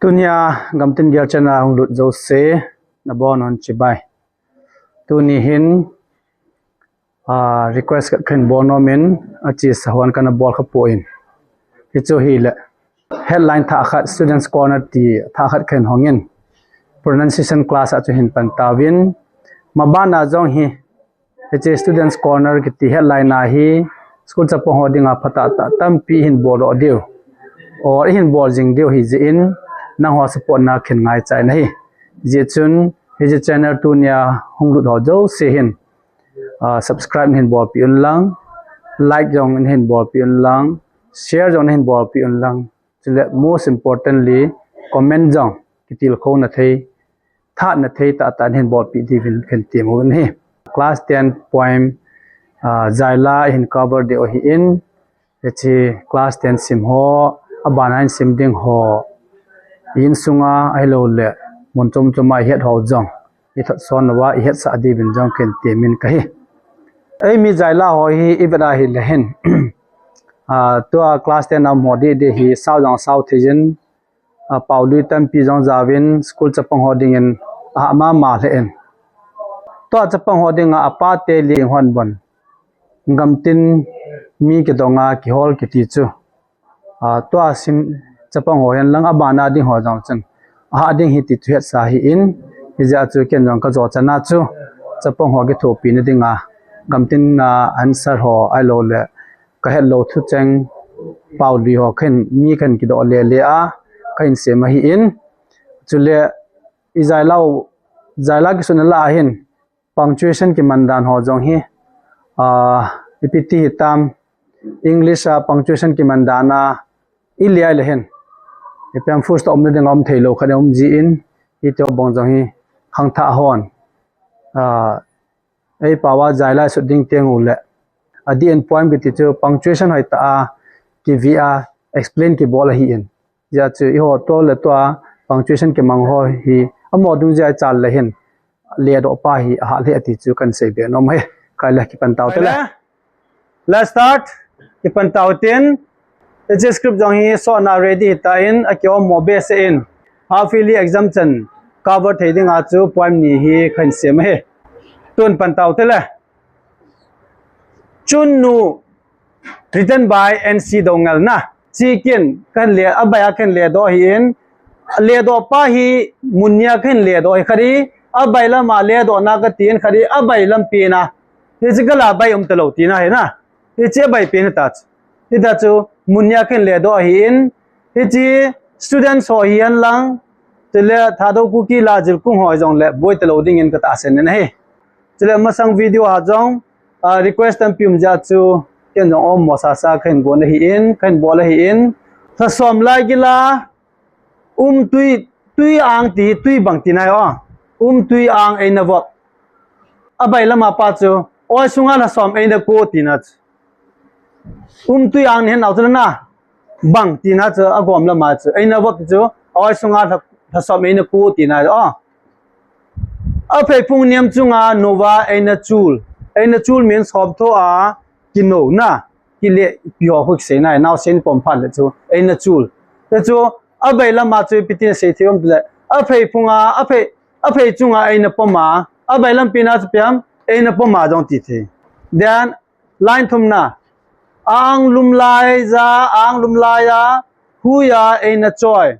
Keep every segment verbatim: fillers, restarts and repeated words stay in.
Tunia Gamtin Gel channel a hung lut jouse, nabonun chibai. Tuni hin, ah, request khat kahin bol nomin, achesa hon kana bol kha poi. Hichu hile, headline thah khat, Students Corner ti thah khat kahin hongin, pronunciation class a chu hin pan tauvin, mabana jong hi, hiche Students Corner kiti headline a hi, school chapang ho dinga phatah tah tampi hin bol doh diu, or ihin bol jing diu ahi jeh in, nangho support na kahin ngaicha in ahi. Hijeh chun, hiche channel tunia hung lut ho jouse hin, ah, subscribe nahin bolpeh un lang, like jong nahin bolpeh un lang, share jong nahin bolpeh un lang. Chule most importantly, comment jong kitilkhouna thei, thahatna thei tahtah nahin bolpeh diuvin kahin tem uvin ahi. Class ten poem, ah, Jaila ihin cover diu ahin, hiche class ten sim ho, abana hin sim ding ho, insunga ahilouleh mun chom choma ihet ho jong, ithatson uva ihetsah diuvin jong kahin temin kahi. Eimi Jaila ho hi ivet a hile hin, ah, tua class ten a um ho didi hi sao jong sao thei jin, ah, paolui tampi jong jaovin, school chapang ho dingin ahah mama lheh in. Tua chapang ho dinga apate li hon bon, gamtin mi kidonga kihol kiti chu, ah, tua sim chapang ho hen lang, abana ding ho jong chun ahah ding ahi ti chu hetsa ahin, hijeh a chu ken jong kajo chan a chu chapang ho kithopina dinga, gamtin a answer ho ahilouleh kahetlou thucheng paolui ho kahin, mi kahin kidoh lele a kahin sem ahin. Chule i Jaila u, Jaila kisutna lah a hin punctuation kiman dan ho jong hi, ah, ipi ti hitam, English a punctuation kiman dan a ile ahile hin, ipi ham, full stop umna dinga um theilou khat aum jin, hiti ho bang jong hi khangthah hon, ah, eipao a Jaila isut ding teng uleh, adih in poem kiti chu punctuation hoitah a kive a explain kibol ahin. Hijeh chun eiho tua le tua punctuation kimang ho hi amaho dungjui a ichal le hin, ledoh pa hi ahah lheh ti chu kahin seibe nom ahi. Khaile, kipan tau tele. Let's start. Kipan tau tin. Hiche script jong hi sotna ready hitan, akiom mo behseh in, half yearly exam chan cover thei dinga chu poem ni hi kahin sem ahi. Tun pan tau tele. Chunnu, written by N C Doungel na. Hiche kin kahin le, abai a kahin ledoh ahin, ledoh pa hi mun ni a kahin ledoh ahi, khat hi abai lama ledohna katin, khat hi abai lam pena. Hiche kala bai um talou tina ahi na. Hiche abai pen hita chu. Hita chu mun ni a kahin ledoh ahin, hiche students ho hihen lang, chule Thadou Kuki la jilkung ho jongle boi talou dingin katahsan in ahi. Chule masang video a jong, ah, request tampi um jeh a chu ken jong om mo sasa kahin gon ahin, kahin bol ahin. Lhasom lai gila, um tui, tui ang ti, tui bang tina ahi o. Um tui ang eina vop. Abai lama pa chu, oi sunga lhasom eina ko tina chu. Um tui ang ni hen nau chu na. Bang tina chu, agom lama chu. Eina vop chu, oi sunga lha, lhasom eina ko tina ahi o. Apheiphung niam chunga nouva eina chul. Eina chul means hoptho a kinouna, kile, ipi ho khu kiseina, naosen pom phat le chu eina chul. Te chu, abai lama chu ipi tin sei thei um le, apheiphunga, aphei, aphei chunga eina poma, abai lam pena chu ipi ham, eina poma jong ti thei. Then, line thumna, ang lum laiya, ang lum laiya, huiya eina choi.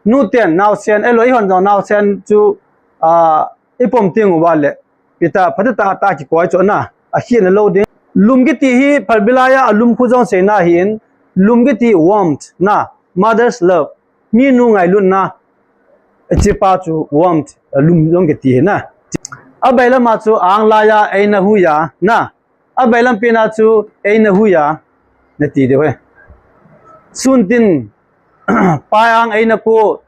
Nuten, naosen, eilou, eihon jong naosen chu, ah, ipom teng uva le, ipi ta, phatah tah a kikoi chu na, akhen lou ding. Lum kiti hi phalbi laiya alum khu jong seina ahin, lum kiti warmth na, mother's love, minu ngailutna, hiche pa chu warmth, lum jong kiti ahi na. Abai lama chu ang laiya eina huiya na, abai lam pena chu eina huiya, nati diu ahi. Sun tin, pai ang eina ko,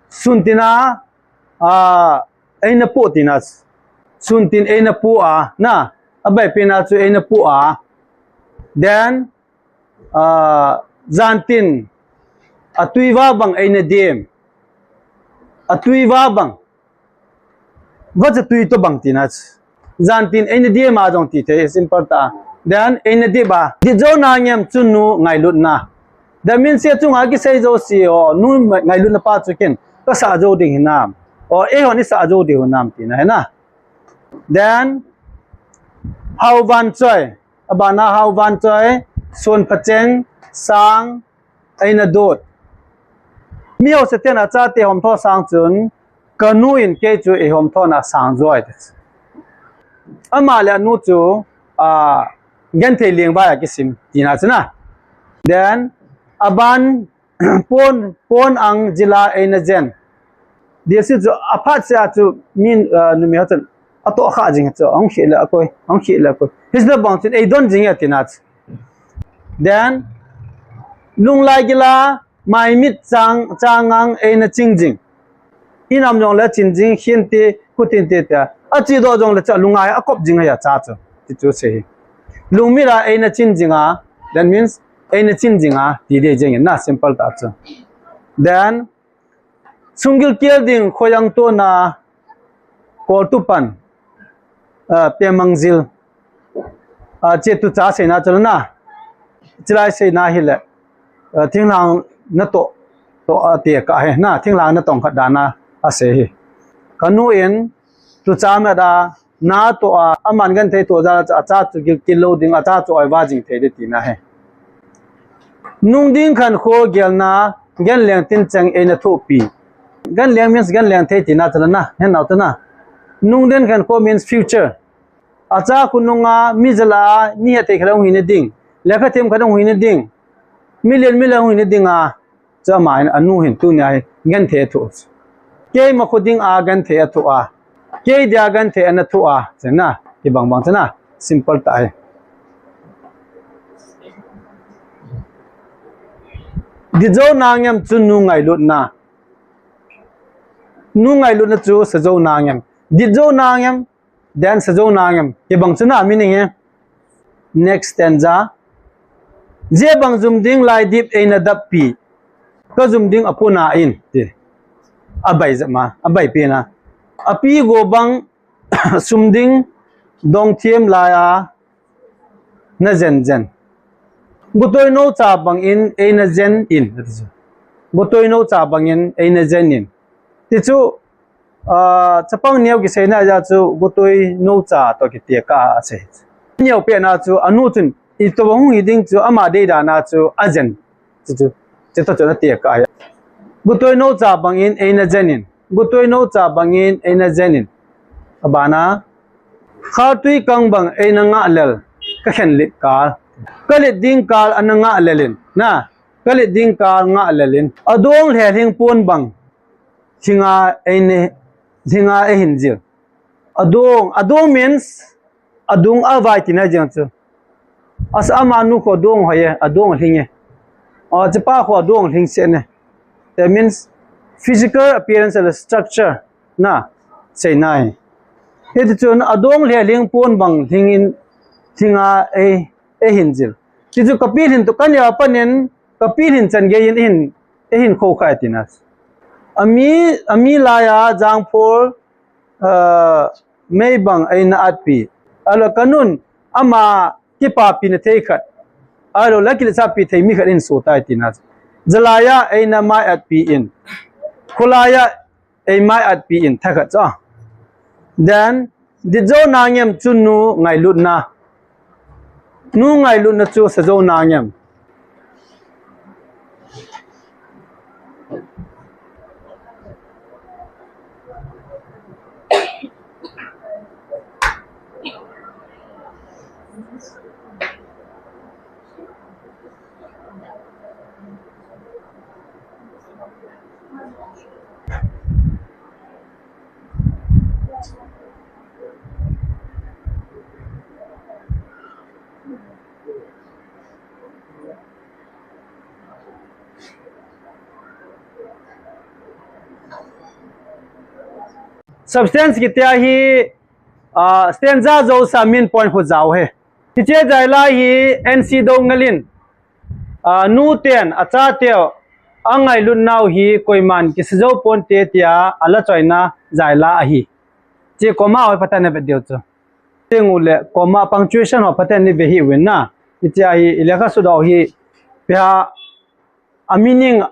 sun tin a, ah, eina po tina. Sun tin eina po a, na, abai pena chu eina po a. Then, ah, jan tin, atui va bang eina dem. Atui va bang. Vacha tui to bang tina. Jan tin eina dem a jong ti thei, simple ta. Then eina dip a. Dip jouna ngem chunnu ngailutna. That means, hiche chunga kisei jouse ho, nu ngailutna pa chu ken, kasah jou ding hinam. Or, eihon isah jou ding hinam tina ahi na. Then, Haovan choi. Abana Haovan choi, Sonphacheng, Sang, Einadot. Mi ho seten achate homtho sang chun, kanu in kei chu eihomtho na sang joi. Ama le anu chu, a, genthei lengvai a kisim, tina chu na. Then, aban, Pon, Pon ang jila Einajen. Dia si chu aphat sia chu min, uh, numei ho chun atoh kha jing chu, ahung khih le akoi, ahung khih le akoi. Hiche tobang chun eidon jing e tina chu. Then, Lunglai gila, Maimit chang, chang ang Einaching jing. Inam jongle chin jing, khin ti, khutin ti tia. Achi doh jongle chu lunga hi akop jing ahi acha chu. Ti chu sei hi. Lungmit a Einachin jing a, that means Einachin jing a, ti ding jing in na simple ta chu. Then, Sunggil kel ding khoiang tona, Koltupan, ah, Pemangjil. Ah, hiche tucha seina chu na. Chulai seina hi le, ah, thinglhang natoh, toh a tekah hi na, thinglhang natong khat dan a asei hi. Kanu in tucha met a natoh a, aman genthei toh jal a, acha chu gilkel lou ding, acha chu oiva jing thei ding tina ahi. Nungding khankho gelna, genleng tincheng Einathohpi. Genleng means genleng thei tina chu na, hen nau chu na. Nungding khankho means future. Acha khonunga, mi jal a, mi hetthei khat hung hina ding. Lekha them khat hung hina ding. Milen milen hung hina ding a. Chu ama hin, anu hin tunia hi genthei athoh. Keima kho dinga genthei athoh a. Kei dia genthei ana thoh a. Chu na, kibang bang chu na. Simple ta hi. Dit jou nangem chu nu ngailutna. Nu ngailutna chu sa jou nangem. Dit jou nangem. Then sa jou nangem. Kibang chu na meaning hi. Next stanza. Jia bang jum ding lai dip Einadappi. Ka jum ding apuna in. Ti. Abai jep ma. Abai pi na. Api go bang sum ding dong thiem lai a. Na jen jen. Gotoi nou cha bang in Eina jen in. Gotoi nou cha bang in Eina jen in. Ti chu Ah, chapang neo kiseina jeh chu gotoi nou cha toh kitekah a asei. Neo pehna chu anu chun itoh hung hi ding chu ama deidan a chu ajen. Chu chu, chutoh chun atekah a. Gotoi nou cha bang in Eina jen in. Gotoi nou cha bang in Eina jen in. Abana. Khartui kang bang Eina ngah lel. Ka khen lit kal. Ka lit ding kal ana ngah lel in. Na. Ka lit ding kal ngah lel in. Adong lheh lhing pon bang. Lhinga Eina, lhinga eihin jil. Adong, adong means, adong avai tina jeng chu. Asa ama nu kho adong hoi e, adong lhing e. A, chapa kho adong lhing se ne. That means, physical appearance and structure na, seina hi. Hiti chun adong lheh lhing pon bang lhing in, lhinga ei, eihin jil. Ti chu kapilhin toh, kaneo a panin, kapilhin chan gei in, eihin, eihin kho khai tina. Ami, ami laiya, jangphol, ah, mei bang Eina atpi. Ahilou kanun, ama kipapina thei khat. Ahilou la kiletsahpi thei mi khat in soh tai tina. Jalaiya Eina mai atpi in. Kholaiya eimai atpi in thakhat chu. Then, dit jou nangem chu nu ngailutna. Nu ngailutna chu sa jou nangem. Substance kiti a hi, ah, stanza jousa main point khu jao hi. Hiche jaila hi N C Doungel in, ah, nuten achateu angailutnau hi koiman kisa jou ponte tia ala choina jaila ahi. Hiche comma ho phatah in na vet diu chu. Teng u le comma punctuation ho phatah in na ve hih uvin na. Hiche a hi i lekha sut u hi pia A meaning,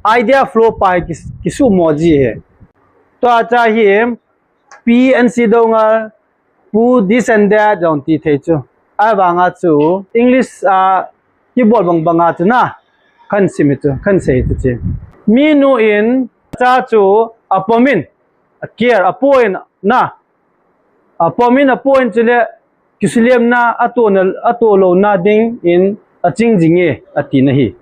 idea flow pa hi kis-, kisumo ji ahi. Tua cha hi, P N C Doungel, Pu this and that jong ti thei chu. Ahivanga chu English a kibol bang banga chu na, kahin sim hi chu, kahin sei hi chu chi. Minu in cha chu apom in, a care, apo in na, apom in apo in chule kisulemna, atohna, atoh louna dingin aching jinge, atina ahi.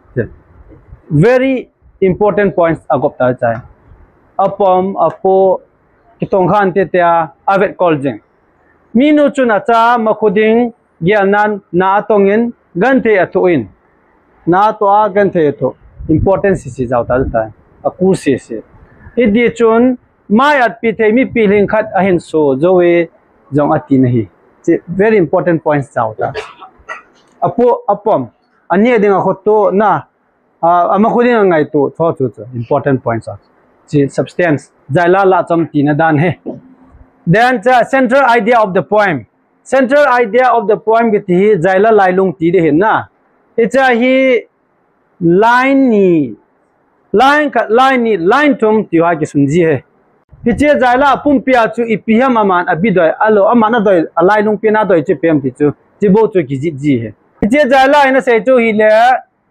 Very important points agop ta chai. Apom, apo, kitongkhan teitei a, avetkol jing. Minu chun acha makhu ding gelnan na atongin genthei athoh in. Na atoh a genthei athoh. Important sisi jao ta tai. Aku sisi. Hiti chun mai atpi thei mi pilhing khat ahin so jou e jong atina ahi. Chi very important points jao ta. Apo, apom. Ani ding a khoto na. A, amakhu ding a ngaito, tho chu chu, important points a. Chi substance. Jaila lachom tina dan ahi. Then the central idea of the poem. Central idea of the poem kiti hi Jaila lailung ti ding ahi na. Hiche hi line ni, line khat, line ni, line thum ti ho kisun ji ahi. Hiche Jaila apumpi a chu ipi ham aman abi doi, alo, aman adoi, alailung pen a doi chu ipi ham ti chu, chi bou chu kijih ji ahi. Hiche Jaila in asei chu hile,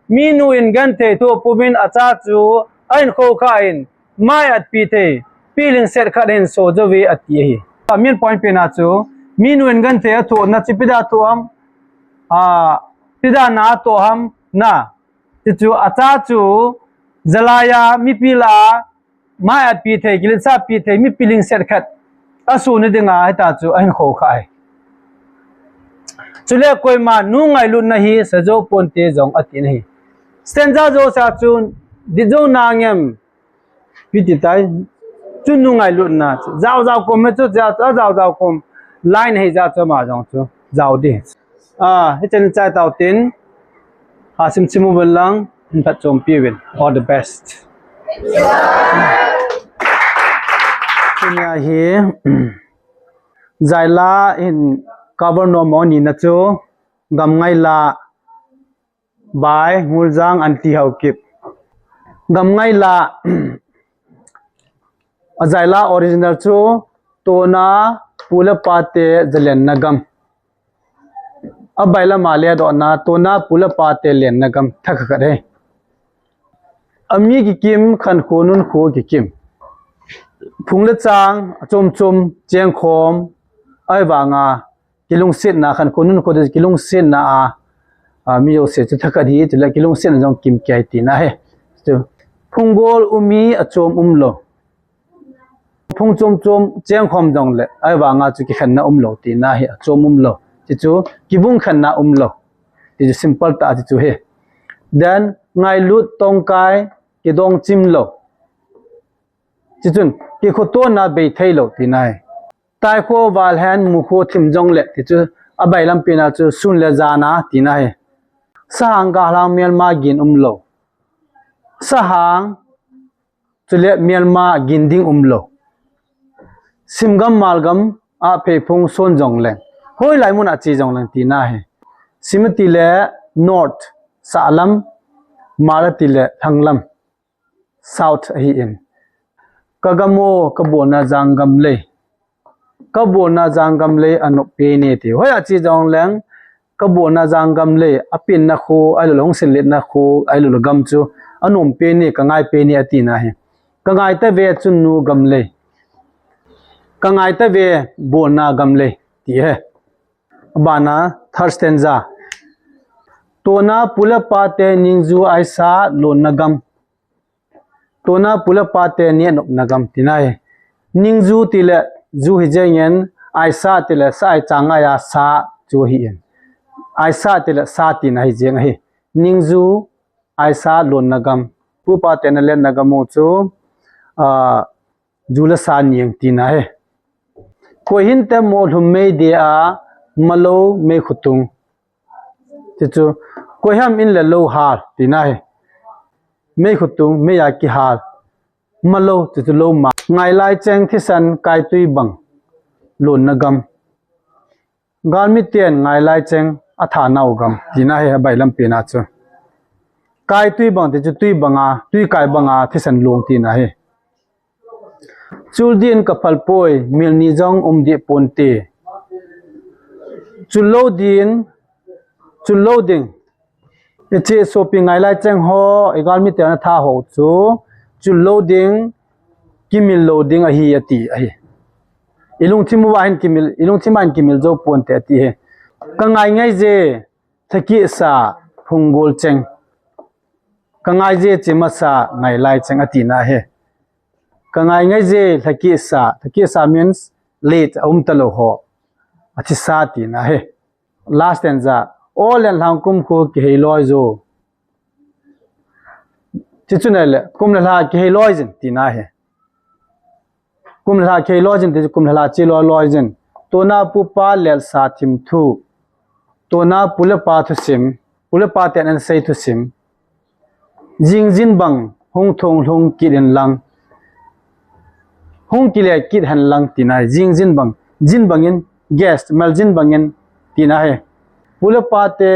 Minu in genthei thoh pumin acha chu ahin khoukhah in, mai atpi thei pilhing set khat ahin so jou ve ati ahi. A main point pen a chu, minu in genthei athohna chu ipi dia thoh ham, a, ipi dia na atoh ham na. Ti chu acha chu jalai a mipi lah a mai atpi thei, kiletsahpi thei, mi pilhing set khat aso na dinga hita chu ahin khoukhah ahi. Chule koima nu ngailutna hi sa jou ponte jong atina ahi. Stanza jouse a chun, dit jou nangem, ipi ti tai, chu nu ngailutna, jao jao kom me chu, jao, jao jao kom, line hei jao chu ama jong chu, jao ding. A, hichan chai tau tin, ha sim sim uvin lang, hin phatchompi uvin. All the best. Tunia hi, Jaila in cover nom mong nina chu, Gamngai La, by Nguljang Aunty Haokip. Gamngai La, a Jaila original chu, Tona pu le pa te jalenna gam. A bailam a ledohna, Tona pu le pa te lenna gam thakhat ahi. Ami kikim, khankho nunkho kikim. Phung le chang, achom chom, chengkhom, ahivanga, kilungsetna, khankho nunkho te kilungsetna a, a, mi jouse chu thakhat ahi, chule kilungsetna jong kimkei tina ahi. Chu, phunggol um hi achom umlou. Phung chom chom chengkhom jongle, ahivanga chu kikhenna umlou tina ahi, achom umlou. Ti chu, kibung khenna umlou. Ti chu simple tah ti chu ahi. Then, ngailut tongkai, kidong chimlou. Ti chun, kikhotona bei theilou tina ahi. Taikho val hen mukho thim jongle, ti chu, a bailam pen a chu, sun le jan a tina ahi. Sahang galhang melma gin umlou. Sahang, chule melma gin ding umlou. Simgam malgam a pheiphung son jongleng. Hoilai mun a che jongleng tina ahi. Sim atile north, sahlam, mal atile lhanglam, south ahin. Ka gam o, ka bolna jang gam lei. Ka bolna jang gam lei anop pen e ti. Hoiya che jongleng, ka bolna jang gam lei, apinna kho, ahilouleh hung sinletna kho, ahilouleh gam chu, anom pen e, ka ngai pen e atina ahi. Ka ngai tave chun nu gam lei. Ka ngai tave bolna gam lei, ti ahi. Abana third stanza. Tona pu le pa te ningju aisa lonna gam. Tona pu le pa te ni anopna gam tina ahi. Ningju tile ju hi jengin, aisa tile sa ai chang aia sa chu ahin. Aisa tile sa tina ahi jeng ahi. Ningju aisa lonna gam. Pu pa te na lenna gam u chu, a, ju le sa ning tina ahi. Koi hinte mo lhum mei dia, malo mei khutung. Ti chu, koi ham in le lou hal, tina ahi. Mei khutung, mei a kihal. Malo, ti chu lou ma. Ngailai cheng thisan kaitui bang. Lonna gam. Galmi ten ngailai cheng athanau gam. Tina ahi, a bailam pen a chu. Kaitui bang ti chu tui banga, tui kai banga thisan long tina ahi. Chul din ka phal poi, mil ni jong um dih ponte. Chul lou din, chul lou ding. Hiche sopi ngai lai cheng ho, i galmite ana tha ho chu, chul lou ding, kimil lou ding ahi ati ahi. I lungthim uva hin kimil, i lungthim a hin kimil jou ponte ati ahi. Ka ngai ngai je, thakisa phunggol cheng. Ka ngai je che masa ngai lai cheng atina ahi. Ka ngai ngai je thakisa, thakisa means late, a um talou ho. Athisa tina ahi. Last stanza. O len lhang kum kho kihei loi jo. Chi chu nai le, kum le lha kihei loi jin tina ahi. Kum le lha kihei loi jin ti chu kum le lha che loi loi jin. Tuna pupa lelsa thim thu. Tuna pu le pa thusim. Pu le pa ten an sei thusim. Jing jin bang hung thong lhung kit in lang. Hung kile kit hen lang tina ahi. Jing jin bang. Jin bangin guest, mal jin bangin tina ahi. Pu le pa te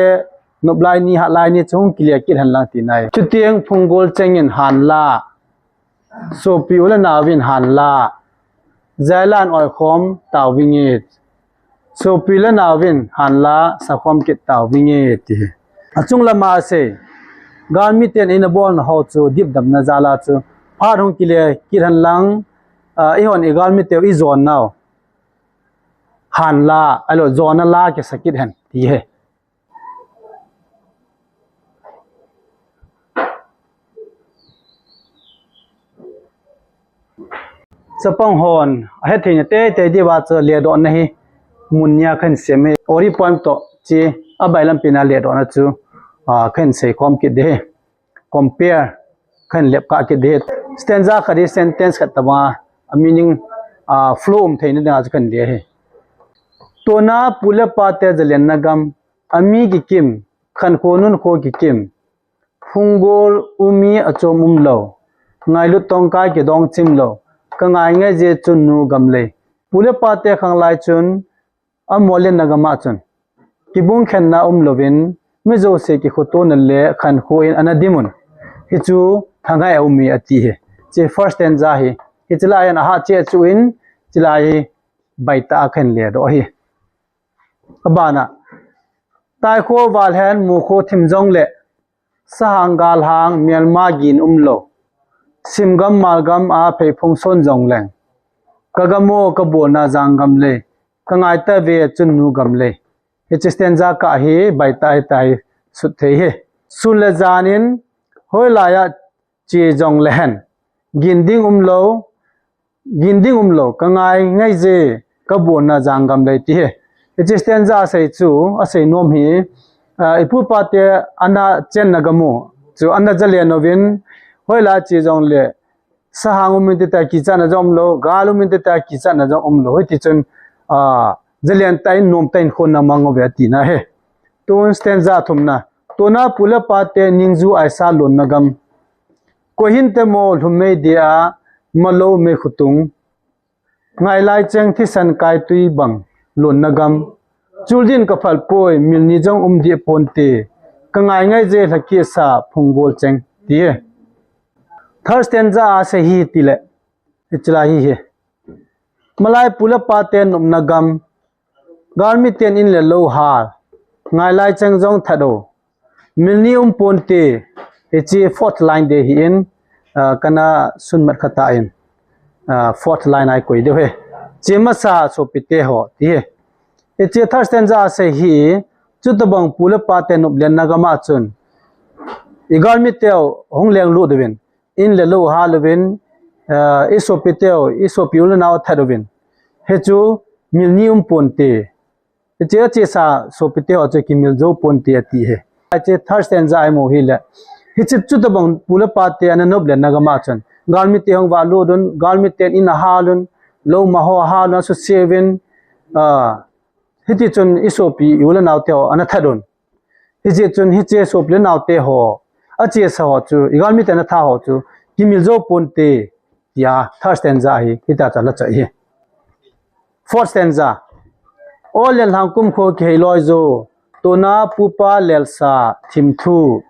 nop lai ni, hat lai ni chu hung kile kit hen lang tina ahi. Chutiang phunggol chengin han la. Sopi u le nau vin han la. Jailan oikhom tau vinge. Sopi le nau vin han la, sakhom kit tau vinge ti. Achung lama asei. Galmiten ina bolna ho chu dipdamna jala chu. Phat hung kile kit hen lang, ah, i hon i galmite u i jon nau. Han la, alo jona la kisa kit hen ti ahi. Chapang hon, ahet theina teitei diuva chu ledohna hi mun nia kahin sem e. Ori poem toh chi, abailam pina ledohna chu, ah, kahin seikhom kit ding ahi. Compare, kahin lep kah kit ding ahi. Stanza khat hi sentence khat tabanga, a meaning, ah, flow um theina dinga chu kahin le ahi. Tuna pu le pa te jalenna gam, ami kikim, khankho nunkho kikim, phunggol umi achom umlou, ngailut tongkai kidong chimlou, ka ngai ngai je chunnu gam lei. Pu le pa te khang lai chun, amo lenna gam a chun. Kibung khenna umlouvin, mi jouse kikhotona le khankho in ana dimun. Hichu, thangai a um e ati ahi. Hiche first stanza hi. Hiche lai hin aha che chu in, hiche lai hi baitah a kahin ledoh ahi. Abana. Taikho val hen mukho thim jongle, sahang galhang melma gin umlou. Simgam malgam a pheiphung son jongleng. Ka gam o ka bolna jang gam lei. Ka ngai tave chunnu gam lei. Hiche stanza kah hi baitah ahitai sut thei ahi. Sun le janin hoilai a che jongle hen. Gin ding umlou, gin ding umlou, ka ngai ngai je, ka bolna jang gam lei ti ahi. Hiche stanza asei chu, asei nom hi, ah, i pu pa te ana chenna gam u chu ana jalen uvin, hoilai a che jongle, sahang umin tita kichatna jong umlou, gal umin tita kichatna jong umlou. Hiti chun, ah, jalen tah in nom tah in khonna mang uve atina ahi. Tun stanza thumna. Tuna pu le pa te ningju aisa lonna gam. Koi hinte mo lhum mei dia, malou mei khutung. Ngai lai cheng thisan kaitui bang lonna gam. Chul din ka phal poi, mil ni jong um dih ponte. Ka ngai ngai je lhakisa phunggol cheng ti ahi. Third stanza asei hi tile. Hiche lai hi ahi. Malai pu le pa te nopna gam. Galmiten in le lou hal. Ngai lai cheng jong that o. Mil ni um ponte. Hiche fourth line ding ahin, ah, kana sunmat khat a in, ah, fourth line a i koi diu ahi. Che masa sopite ho ti ahi. Hiche third stanza asei hi, chutabang pu le pa te nop lenna gam a chun. I galmite u hung lenglut uvin. In le lou hal uvin, ah, i sopite u, i sopi u le nau that uvin. Hichu mil ni um ponte. Hiche achesa sopite ho chu kimil jou ponte ati ahi. Hiche third stanza a i mu hile. Hiche chutabang pu le pa te ana nop lenna gam a chun. Galmite hung valut un, galmiten in ahal un, lou ma ho ahal un, asuse uvin, ah, hiti chun i sopi i u le nau te ho ana that un. Hijeh chun hiche sopi le nau te ho, achesa ho chu, i galmite ana that ho chu, kimil jou ponte, tia, third stanza hi, hitia chu ala choi ahi. Fourth stanza. O len lhang kum kho kihei loi jo, tuna pupa lelsa thim thu,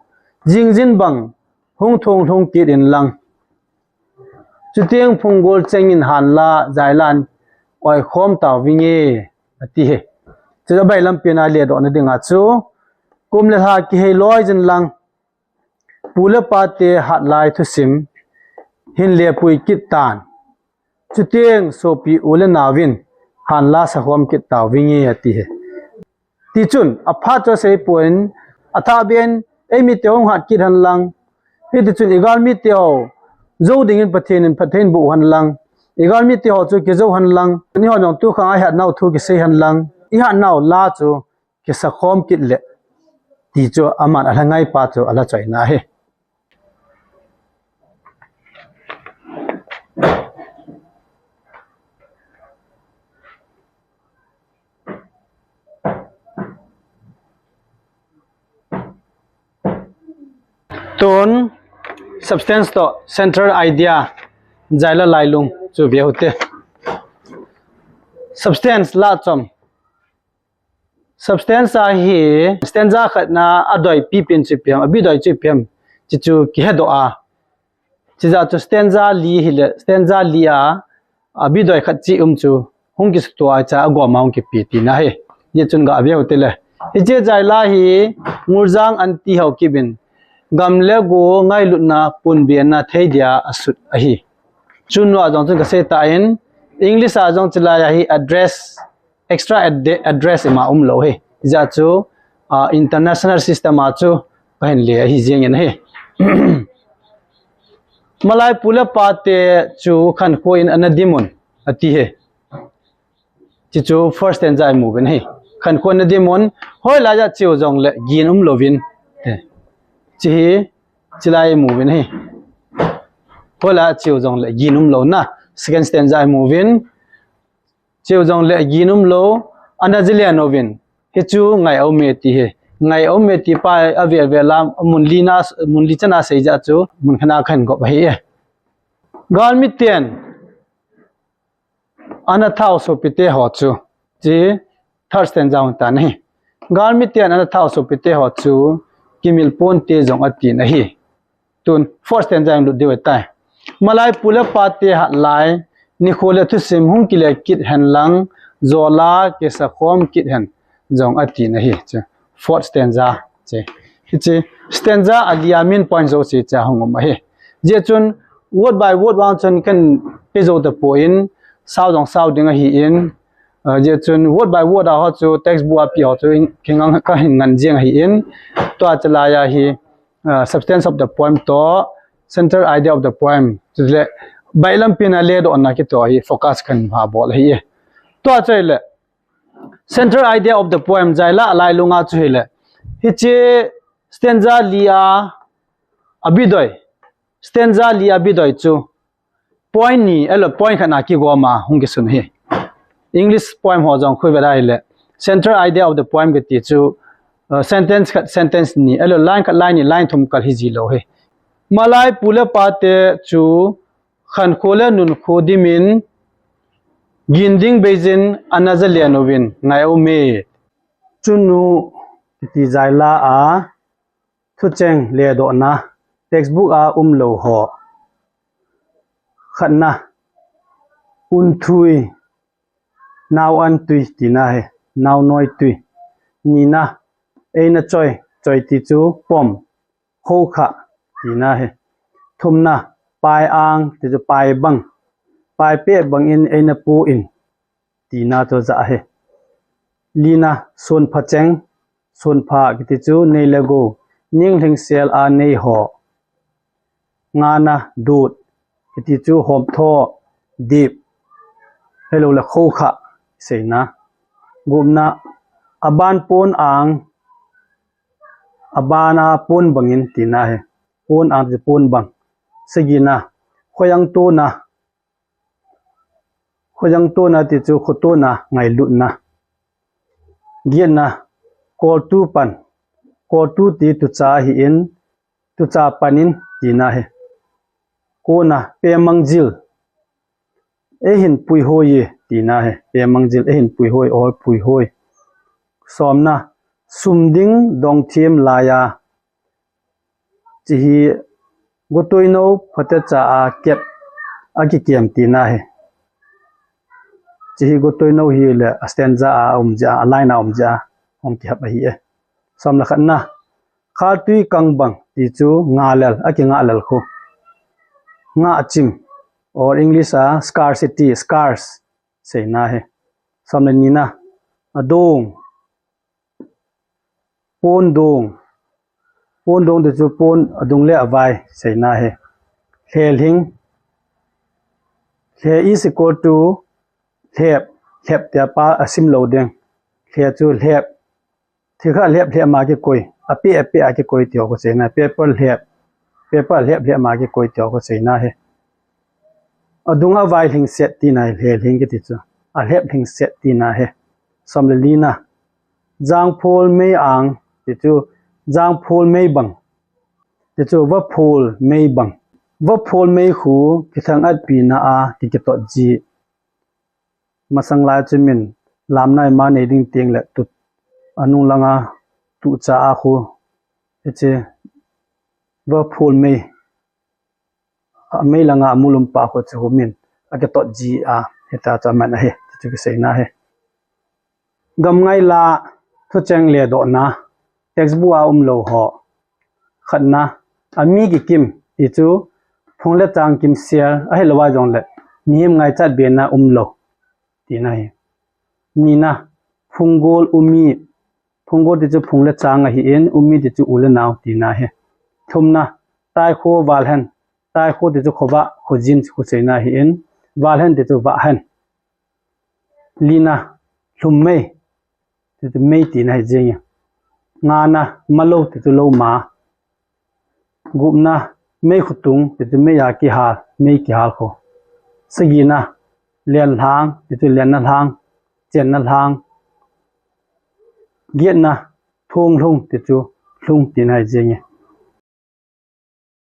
Jingjin bang hung thong lhung kit in lang. Chuteng phunggol chengin hanla jailan oikhom tauvinge, ati hi. Chuta bailam pena ledohna dinga chu, kum le lha kihei loi jin lang, pu le pate hatlai thusim hin lepui kit tan. Chuteng sopi u le naovin hanla sakhom kit tauvinge, ati hi. Tichun, aphat chu asei poi, athah beh in, eimite hung hat kit hen lang. Hitichun, igalmite ho jou dingin Pathen in phatthei boh hen lang. Igalmite ho chu kijou hen lang. Eihon jong tukhang a ihatnau thu kisei hen lang. Ihatnau la chu kisakhom kit le, ti chu aman alha ngaipa chu alha choina hi. Tun, substance toh central idea, jaila lailung chu ve u hite. Substance la chom. Substance a hi stanza khatna a doi pipen chu ipi ham, a bidoi chu ipi ham, chuchu kihedoh a. Chujeh chu stanza li hile, stanza li a, a bidoi khat cheh um chu hung kisuto a, chua agoma hung kipe tina hi. Hijeh chun gave u hite le. Hiche jaila hi Nguljang Aunty Haokip in gam le go ngailutna punbena thei dia asut ahi. Chun nua jong chun kasei tan, English a jong chulai a hi address, extra ad-, address ima umlou hi. Hijeh chu, ah, international system a chu kahin le ahi jengin ahi. Malai pu le pate chu khankho in ana dimun, ati hi. Chuchu first stanza a imu uvin ahi. Khankho in ana dimun, hoilai a cheu jongle gin umlouvin. Eh. Chu hi, chulai a imu uvin ahi. Hoilai a cheu jongle gin umlouna. Second stanza a imu uvin. Cheu jongle gin umlou, ana jalen uvin. Hichu ngai aume ti hi. Ngai aume ti pa avel vel a mun lina, mun li chana sei jeh chu mun khatna kahin gop ahi e. Galmiten ana thao sopite ho chu, chu third stanza hung tan ahi. Galmiten ana thao sopite ho chu kimil ponte jong atin ahi. Tun fourth stanza a lut diu ahitai. Malai pu le pate hatlai, nikho le thusim hung kile kit hen lang, jola kisakhom kit hen jong atin ahi. Chu fourth stanza chu. Hiche stanza a li a main point jouse chu ahung um ahi. Hijeh chun word by word vang chun kahin pe jou tapon, sao jong sao ding ahin, ah, hijeh chun word by word a ho chu textbook a pe ho chu in, kingang kahin ngan jeng ahin, tua chulai a hi, ah, substance of the poem toh central idea of the poem, chule bailam pena ledohna kiti ho hi focus kahin bol ahi. Tua chule central idea of the poem jaila lailunga chu hile, hiche stanza li a, a bidoi, stanza li a bidoi chu point ni, ahilou point khatna kigoma hung kisun ahi. English poem ho jong khu ve ahile, central idea of the poem kiti chu, uh, sentence khat, sentence ni, ahilou line khat, line ni, line thum kal hiji lou ahi. Malai pu le pate chu khankho le nunkho dimin, gin ding beijin ana jalen uvin ngai aume. Chunu kiti jaila a thucheng ledohna, textbook a umlou ho. Khatna, unthui, nao antui tina ahi, nao noitui. Nina, eina choi, choi ti chu pom, khokha tina ahi. Thumna, pai ang ti chu pai bang, pai peh bangin eina pu in, tina chu ajah ahi. Lina, sunpha cheng, sunpha kiti chu nei le gou, ning lhingsel a nei ho. Ngana, dut kiti chu homtho, dip, ahilou le khokha seina. Gupna, aban pon ang, abana pon bangin tina ahi. Pon ang ti pon bang. Sagina, khoiang tona, khoiang tona ti chu khotona, ngailutna. Gietna, koltu pan, koltu ti tucha ahin, tucha panin tina ahi. Kona, pemang jil, eihin puihoi e tina ahi. Pemang jil, eihin puihoi, ol puihoi. Somna, sum ding dong thiem laiya, Hiche hi gotoinou phatecha a kep a kikem tina ahi. Hiche hi gotoinou hi le a stanza a um jeh a, a line a um jeh a hung kihap ahi e. Som le khatna, khatui kangbang ti chu ngahlel, a kingahlel khu. Ngahchim, or English a scarcity, scarce, seina ahi. Som le nina, adong, pon dong. Pon dong ti chu pon adung le avai seina ahi. Lhelhing. Lhe is equal to lhep. Lhep tia pa asim lou ding. Lhe chu lhep. Thil khat lhep lhep ma kikoi. Ape ape a kikoi ti ho khu seina. Paper lhep. Paper lhep lhep ma kikoi ti ho khu seina ahi. Adung avai lhingset tina ahi, lhelhing kiti chu. Alhep lhingset tina ahi. Som le lina. Jangphol mei ang, ti chu, jangphol mei bang. Ti chu, vaphol mei bang. Vaphol mei khu, kithang atpi na a, ki kitot ji. Masang lai chu min, lamna ima nei ding teng le tut. Anung langa, tucha a khu. Hiche, vaphol mei. A mei langa amulum pa khu chu min, akitot ji a, hita chu aman ahi, ti chu kiseina ahi. Gamngai la, thucheng le dohna, textbook a um lou ho. Khatna, ami kikim, ti chu, phung le chang kimsel, ahilou a jong le, mihem ngaichat bena um lou, tina ahi. Nina, phunggol umi, phunggol ti chu phung le chang ahi in, umi ti chu u le nao, tina ahi. Thumna, taikho valhen, taikho ti chu khovah, khojin, khu seina ahi in, valhen ti chu vahhen. Lina, lhum mei, ti chu mei tina ahi jeng e. Ngana, malou ti chu lou ma. Gupna, mei khutung, ti chu mei a kihal, mei kihal khu. Sagina, lenlhang, ti chu lenna lhang, chenna lhang. Gietna, thong lhung, ti chu lhung tina ahi jeng e.